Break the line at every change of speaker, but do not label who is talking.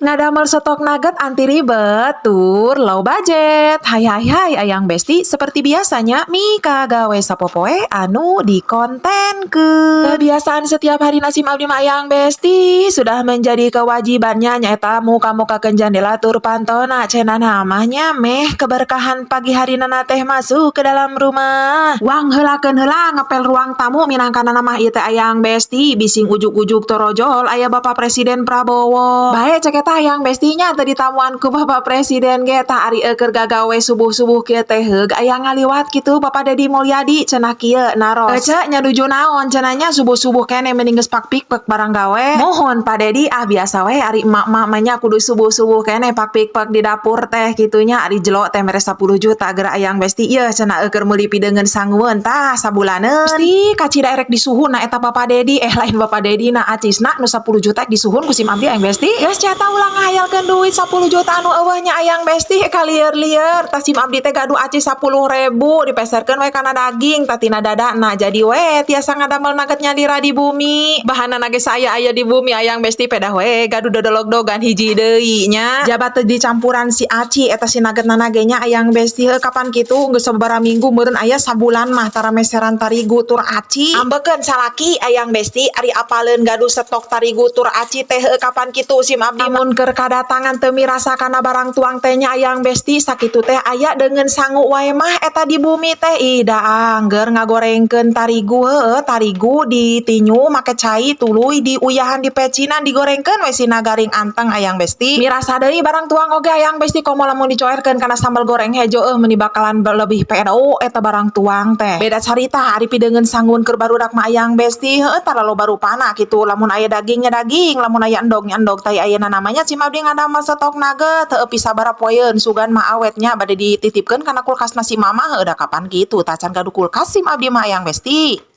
Ngadamel stok nugget anti ribet, tur low budget. Hai hai hai, Ayang Besti, seperti biasanya mikagawe sapopoe anu dikontenkeun. Kebiasaan setiap hari sim abdi mah, Ayang Besti, sudah menjadi kewajibannya, nyaeta muka-mukakeun jandela tur pantona, cenah namanya meh keberkahan pagi hari nana teh masuk ke dalam rumah. Wang heulakeun heula ngepel ruang tamu, minangkana mah ieu teh, Ayang Besti, bising ujug-ujug torojol aya Bapak Presiden Prabowo. Bae cek eta, Ayang Bestinya, tadi tamuan ku Bapak Presiden ge. Tah, ari keur gagawe subuh-subuh kieu teh heug aya ngaliwat kitu Bapak Dedi Mulyadi, cenah kieu naros. "Ece nya nuju naon?" cenah nya, "subuh-subuh kene mending geus pak pik barang gawe." "Mohon, Pak Dedi, ah biasa we, ari emak-emak mah nya kudu subuh-subuh kene pak pik di dapur teh," kitu nya. Ari jelo teh mere 10 juta geura, Ayang Besti, ieu cenah keur meuli pideungeun sangueun tah sabulaneun. Besti kacida erek disuhun na eta Bapak Dedi, eh lain Bapak Dedi na, acisna nu 10 juta disuhun ku sim abdi, Ayang Besti. Geus cenah ulah ngahayalkeun duit 10 juta anu euweuh nya, Ayang Besti, kalieur-lieur. Tah, sim abdi teh gaduh acis 10.000, dipeserkeun we kana daging tah tina dadana, jadi we tiasa ngadamel nugget nyalira di bumi. Bahanana ge saya aya di bumi, Ayang Besti, pedah we gaduh dodolog-dogan hiji deui nya, jaba teu dicampuran si aci eta si nugget nana ge nya, Ayang Besti. Heuh, kapan kitu geus sababaraha minggu meureun, aya sabulan mah tara meseran tarigu tur aci. Ambekeun salaki, Ayang Besti, ari apaleun gaduh stok tarigu tur aci teh. Heuh, kapan kitu sim abdi mun keur kadatangan teu mirasa kana barang tuang teh nya, Ayang Besti, sakitu teh aya deungeun sangu wae mah eta di bumi teh. Ih, da angger ngagorengkeun tarigu, heueuh tarigu ditinyu make cai, tuluy diuyahan di pecinan, digorengkeun we sina garing anteng, Ayang Besti. Mirasa deui barang tuang oge, Ayang Besti, komo lamun dicoerkeun kana sambal goreng hejo, eueuh meuni bakalan lebih pedo eta barang tuang teh. Beda carita ari pideungeun sangun keur barudak mah, Ayang Besti, heueuh taraloba rupana kitu, lamun aya dagingnya daging, lamun aya endognya endog. Tai ayeuna namanya sim abdi ngadamel stok nugget heueuh pisabaraha poeun, sugan mah awetnya bade dititipkeun kana kulkas si mama. Heueuh, da kapan kitu tacan gaduh kulkas sim abdi mah, Ayang Besti.